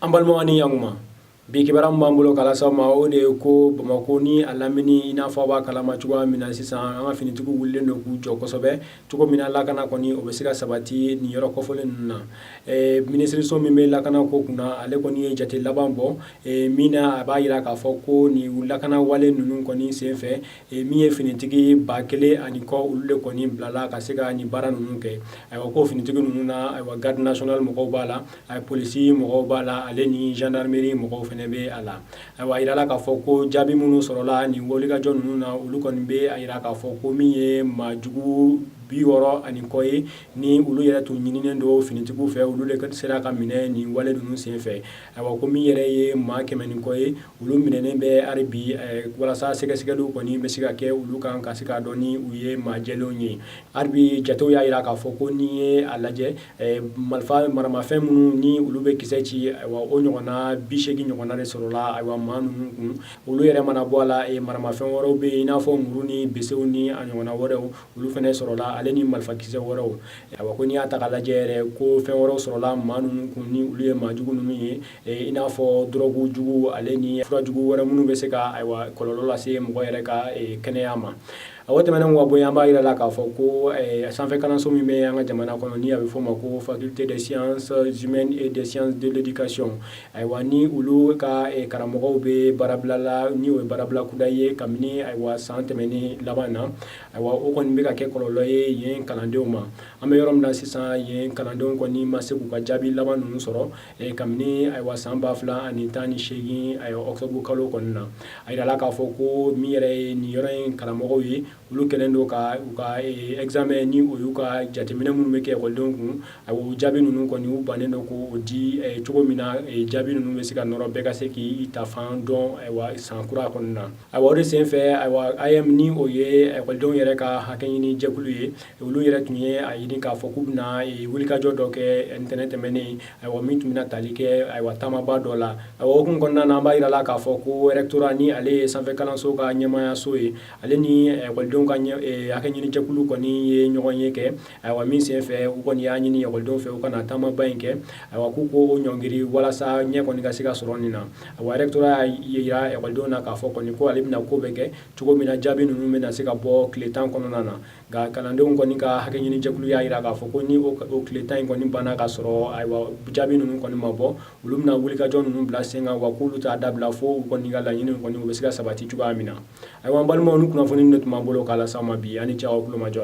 An balimaw ni ɲankuma, bi kibaruya min b'an bolo k'a lase aw ma, o de ye ko Bamakɔ ni a lamini, i n'a fɔ aw b'a kalama cogoya min na, sisan an ka finitigiw wulilen don k'u jɔ kosɛbɛ cogo min na lakana kɔni o bɛ se ka sabati nin yɔrɔ kɔfɔlen ninnu na. Minisiriso min bɛ lakana ko kunna, ale kɔni ye jate laban bɔ min na a b'a jira k'a fɔ ko nin lakana wale ninnu kɔni senfɛ, min ye finitigi 1000 ani kɔ, olu de kɔni bilala ka se ka nin baara ninnu kɛ. Ayiwa, ko finitigi ninnu na, ayiwa, garde nationale mɔgɔw b'a la, a polisi mɔgɔw b'a la, ale ni gendarmerie mɔgɔw fana bɛ a la. Ayiwa, a jirala k'a fɔ ko jaabi minnu sɔrɔla nin wulikajɔ ninnu na, olu kɔni bɛ a jira k'a fɔ ko min ye maa jugu 60 ani kɔ ye, ni olu yɛrɛ tun ɲininen don finitigiw fɛ, olu de sera ka minɛ nin wale ninnu senfɛ. Ayiwa, ko min yɛrɛ ye maa 100 ni kɔ ye, olu minɛnen bɛ hali bi walasa sɛgɛsɛgɛliw kɔni bɛ se ka kɛ olu kan ka se k'a dɔn ni u ye maa jɛlenw ye. Hali bi jatew y'a jira k'a fɔ ko n'i ye a lajɛ, marifa maramafɛn minnu ni olu bɛ kisɛ ci, ayiwa, o ɲɔgɔnna 80 ɲɔgɔnna de sɔrɔla, ayiwa, maa ninnu kun. Olu yɛrɛ mana bɔ a la, maramafɛn wɛrɛw bɛ yen, i n'a fɔ muru ni besew ni a ɲɔgɔnna wɛrɛw, olu fana sɔrɔla, ale ni marifakisɛ wɛrɛw. Ayiwa, ko n'i y'a ta k'a lajɛ yɛrɛ, ko fɛn wɛrɛw sɔrɔla maa ninnu kun ni olu ye maa jugu ninnu ye, i n'a fɔ dɔrɔgu jugu, ale ni fura jugu wɛrɛ minnu bɛ se ka, ayiwa, kɔlɔlɔ lase mɔgɔ yɛrɛ ka kɛnɛya ma. O tɛmɛnen ka bɔ yen, an b'a jira la k'a fɔ ko sanfɛ kalanso min bɛ an ka jamana kɔnɔ, ni a bɛ f'o ma ko Faculté des sciences humaines et des sciences de l'éducation, ayiwa, ni olu ka karamɔgɔw bɛ baarabila la, ni o ye baarabila kuda ye kabini, ayiwa, san tɛmɛnen laban na. Ayiwa, o kɔni bɛ ka kɛ kɔlɔlɔ ye yen kalandenw ma. An bɛ yɔrɔ min na sisan, yen kalandenw kɔni ma se k'u ka jaabi laban ninnu sɔrɔ kabini, ayiwa, san 2018, ayiwa, octobre kalo kɔni na. A jirala k'a fɔ ko min yɛrɛ ye nin yɔrɔ in karamɔgɔw ye, olu kɛlen don ka u ka examen, ni o y'u ka jateminɛ minnu bɛ kɛ ekɔlidenw kun, ayiwa, o jaabi ninnu kɔni, u bannen don k'o di cogo min na jaabi ninnu bɛ se ka nɔrɔ, bɛɛ ka se k'i ta fan dɔn, ayiwa, san kura kɔni na. Ayiwa, o de senfɛ, ayiwa, AEEM, ni o ye ekɔlidenw yɛrɛ ka hakɛ ɲini jɛkulu ye, olu yɛrɛ tun ye a ɲini k'a fɔ k'u bɛna wulikajɔ dɔ kɛ ntɛnɛn tɛmɛnen, ayiwa, min tun bɛna tali kɛ, ayiwa, taamaba dɔ la. Ayiwa, o hukumu kɔnɔna na, an b'a jira la k'a fɔ ko rectorat, ni ale ye sanfɛ kalanso ka ɲɛmaayaso ye, ale ni ekɔlidenw ka hakɛ ɲini jɛkulu kɔni ye ɲɔgɔn ye kɛ, ayiwa, min senfɛ u kɔni y'a ɲini ekɔlidenw fɛ u kana taamaba in kɛ. Ayiwa, k'u k'o ɲɔngiri walasa ɲɛ kɔni ka se ka sɔrɔ nin na. Ayiwa, rectorat y'a jira ekɔlidenw na k'a fɔ kɔni ko ale bɛna ko bɛɛ kɛ cogo min na jaabi ninnu bɛna se ka bɔ tile 10 kɔnɔna na. Nka kalandenw kɔni ka hakɛ ɲini jɛkulu y'a jira k'a fɔ ko ni o tile 10 in kɔni banna ka sɔrɔ, ayiwa, jaabi ninnu kɔni ma bɔ, olu bɛna wulikajɔ ninnu bila sen kan, wa k'olu t'a dabila fo u kɔni ka laɲini kɔni u bɛ se ka sabati cogoya min na. Ayiwa, an balimaw, ni kunnafoni de tun b'an bolo k'a lase aw ma bi. Aw ni ce aw tulomajɔ la.